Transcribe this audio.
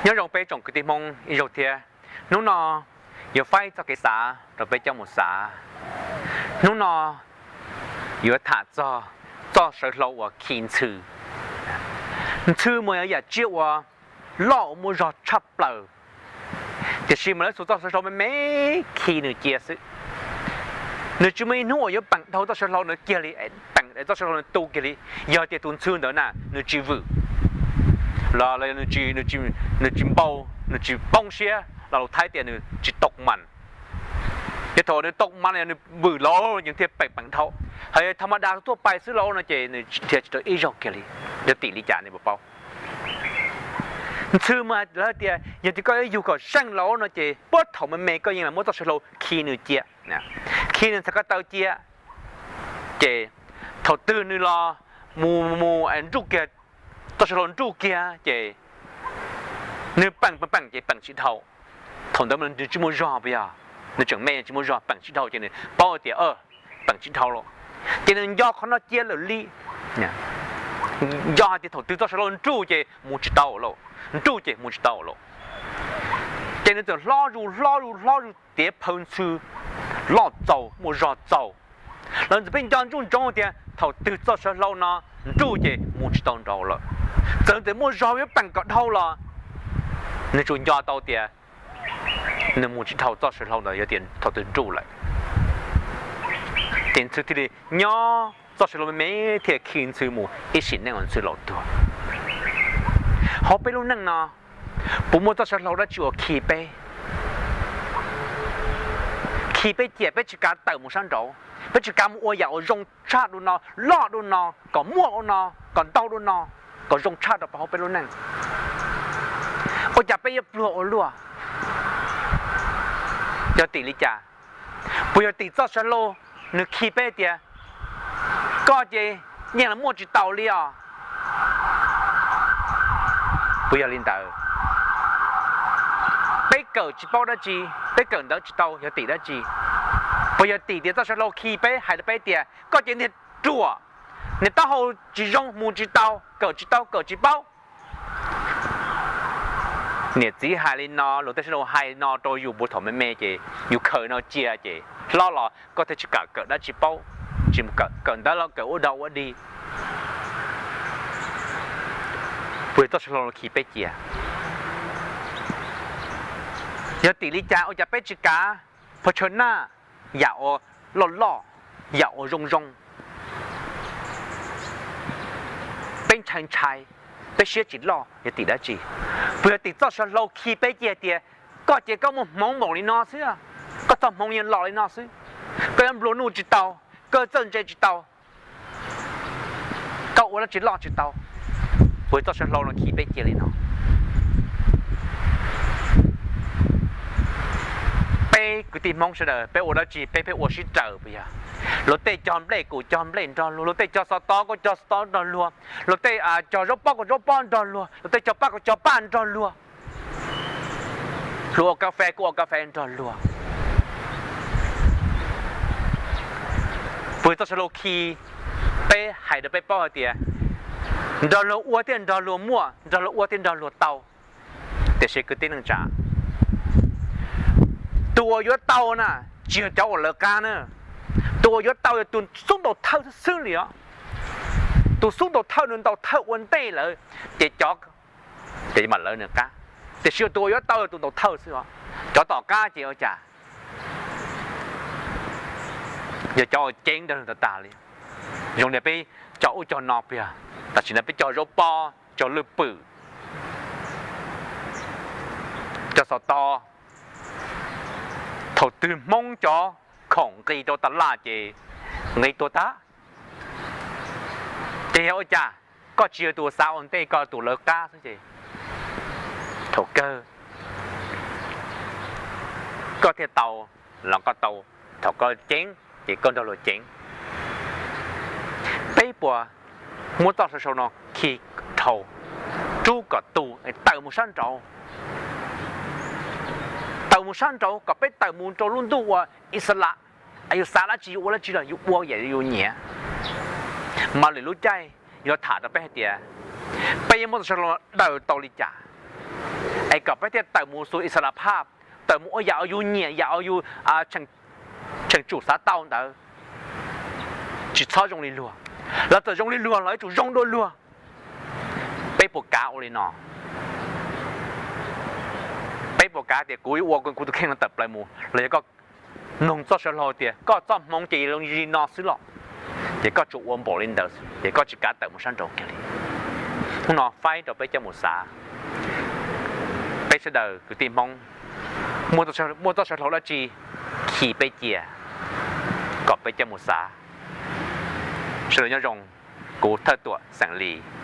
Nyob zoo peb tsoom kwv tij Hmoob ib zaug thiab. Hnub no yuav faib txoj kev xav rau peb coj mus xav. Hnub no yuav tham txog txoj sawv hlau uas khi ntxhw. Ntxhw mas yog yam tsiaj uas loj uas muaj zog tshaj plaws, tiam sis mas lawv xuas txoj sawv hlau me me khi nws cia xwb. Nws tsis muaj ib hnub uas yuav peem dhau txoj sawv hlau ntawd kiag li, peem txoj sawv hlau ntawd tu kiag li. Yog tias tus ntxhw ntawd na nws tsis vwm los, nws tsis npau, nws tsis poob siab los lus Thaib tias nws tsis tau mas. Ces thaum nws tau mas los yog nws vwm los nws thiaj peem peem dhau. Hos yog tha ma da tuaj pais xwb los no ces nws dhia tsis tau ib zaug kiag li. Yog tim li cas nej puas paub? Ntxhw mas lawv tias yog tias koj yuav yug kom seej los no ces puag thaum me me koj yeej los muab txoj sawv hlau khi nws cia, khi nws ntxhais ko taw cia. Ces thaum twg nws los mus mus nruj kiag, txoj sawv hlau nruj kiag ces nws peem peem peem ces peem tsis dhau. Thaum ntawd nws tsis muaj zog puas yog? Nws tseem me tsis muaj zog, peem tsis dhau ces nws paub tias peem tsis dhau lawm. Ces nws nco qhov no cia lawm li. Nco hais tias thaum twg txoj sawv hlau nruj ces mus tsis tau lawm, nruj ces mus tsis tau lawm. Ces nws txawm hlob zus hlob zus hlob zus tiav phaw ntxhw loj txaus muaj zog txaus. Los ntxawm pheej nco ntsoov ntsoov tias thaum twg txoj sawv hlau no nruj ces mus tsis tau nraud lawm. Txawm ntxawm muaj zog yuav peem kom dhau los nws tsuas nco tau tias nws mus tsis dhau txoj sawv hlau ntawd yog tias thaum twg nruj lawm. Ces ntxhw thiaj li nyob txoj sawv hlau me me thiaj khi ntxhw mus ib sim neej uas ntxhw laus tuag. Hauv peb lub neej no puas muaj txoj sawv hlau dab tsi uas khi peb, khi peb cia peb tsis kav tawm mus sab nraud, peb tsis kav mus ua yam uas zoo tshaj dua no, loj dua no, kom muaj ua no, kom ntau dua no, kom zoo tshaj rau peb hauv peb lub neej? Ua cas peb yuav pluag ua luaj? Yog tim li cas? Puas yog tim txoj sawv hlau nws khi peb tias koj ces yeej los muaj tsis taus li os? Puas yog li ntawd? Peb kawm tsis paub dab tsi, peb kawm ntawv tsis tau, yog tim dab tsi? Puas yog tim tias txoj sawv hlau khi peb hais rau peb tias koj ces niag ruam, niag taub hau tsis zoo, mus tsis tau, kawm tsis tau, kawm tsis paub? Niam txiv hais li no, luag tej sawv daws hais no rau yus puag thaum me me ces yus khaws no cia ces hlob los koj thiaj tsis kam kawm dab tsi paub, tsis mus kawm, kawm ntawv los kawm ua dog ua dig. Puas yog txoj sawv hlau khi peb cia? Yog tim li cas ua cas peb tsis kav phaw chaw naj, yam uas loj loj, yam uas zoo zoo? Peb ntshai ntshai, peb siab tsis loj yog tim dab tsi? Puas yog tim txoj sawv hlau khi peb cia tias koj ces koj muaj hmoov npaum li no xwb, koj txoj hmoov yeej los li no xwb, koj yuav nplua nuj tsis tau, koj txawj ntse tsis tau, koj ua dab tsi loj tsis tau? Puas yog txoj sawv hlau no khi peb cia li no? Peb kwv tij Hmoob sawv daws peb ua dab tsi peb pheej ua sib raws puas yog? Luag tej cog nplej kuv cog nplej nrog luag, luag tej cog xov tob kuv cog xov tob nrog luag, luag tej cog zaub pob kuv zaub pob nrog luag, luag tej cog paj kuv cog paj nrog luag, luag ua kas fes kuv ua kas fes nrog luag. Puas yog txoj sawv hlau khi peb hais rau peb paub hais tias nrog luag ua thiaj nrog luag muaj, nrog luag ua thiaj nrog luag tau? Tiam sis kwv tij neej tsa, tus uas yuav tau na tsis yog cov uas lawv qab na. Tus uas yuav tau yog tus xub ntaus thawj xwb xwb li os. Tus xub ntaus thawj nws ntaus thawj ua ntej lawm, ces cov, ces mam lawv nws qab. Tiam sis tus uas yuav tau yog tus ntaus thawj xwb os. Cov tom qab ces ua cas? Yog cov uas ceev nrog nws tag tag li. Zoo li peb cog ub cog no puas yog? Tam sim no peb cog zaub pob, cog lwj pwm, cog xov tob. Thaum twg Hmoob cov khoom nqis rau tas laj ces nqis tuag tag. Ces yog ua cas? Koj tsis yog tus xav ua ntej, koj tus lawv qab xwb ces thaum kawg koj thiaj tau los koj tau, thaum koj ceev ces koj nrog luag ceev. Peb puas muab txoj sawv hlau no khi dhau, rub kom tu, tawm mus sab nraud, tawm mus sab nraud kom peb tawm mus rau lub ntuj uas ixalas, yus xav dab tsi yus ua dab tsi los yus ua yam yus nyiam. Mas lwm lub caij yuav tham rau peb hais tias peb yuav muab txoj sawv hlau daws tau li cas, es kom peb thiaj tawm mus xu ixalapha, tawm mus ua yam uas yus nyiam, yam uas yus tseem tsum xav tau ntawd. Tsis txhob zoo li luag. Lawv txawm zoo li luag los yuav tsum zoo dua luag. Peb puas kav ua li no? Peb puas kav tias kuv yuav ua kuv tus kheej no tawm plaws mus, los yog koj noog txoj saw hlau tias koj txoj hmoov ces li no xwb los? Ces koj tsuas ua npaum li ntawd, ces koj tsis kav tawm mus sab nraud kiag li. Hnub no faib rau peb coj mus xav. Peb sawv daws kwv tij Hmoob muaj txoj saw hlau dab tsi, khi peb cia kom peb coj mus xav. Sawv daws nyob zoo, kuv Thawj Tuam xeem Lis.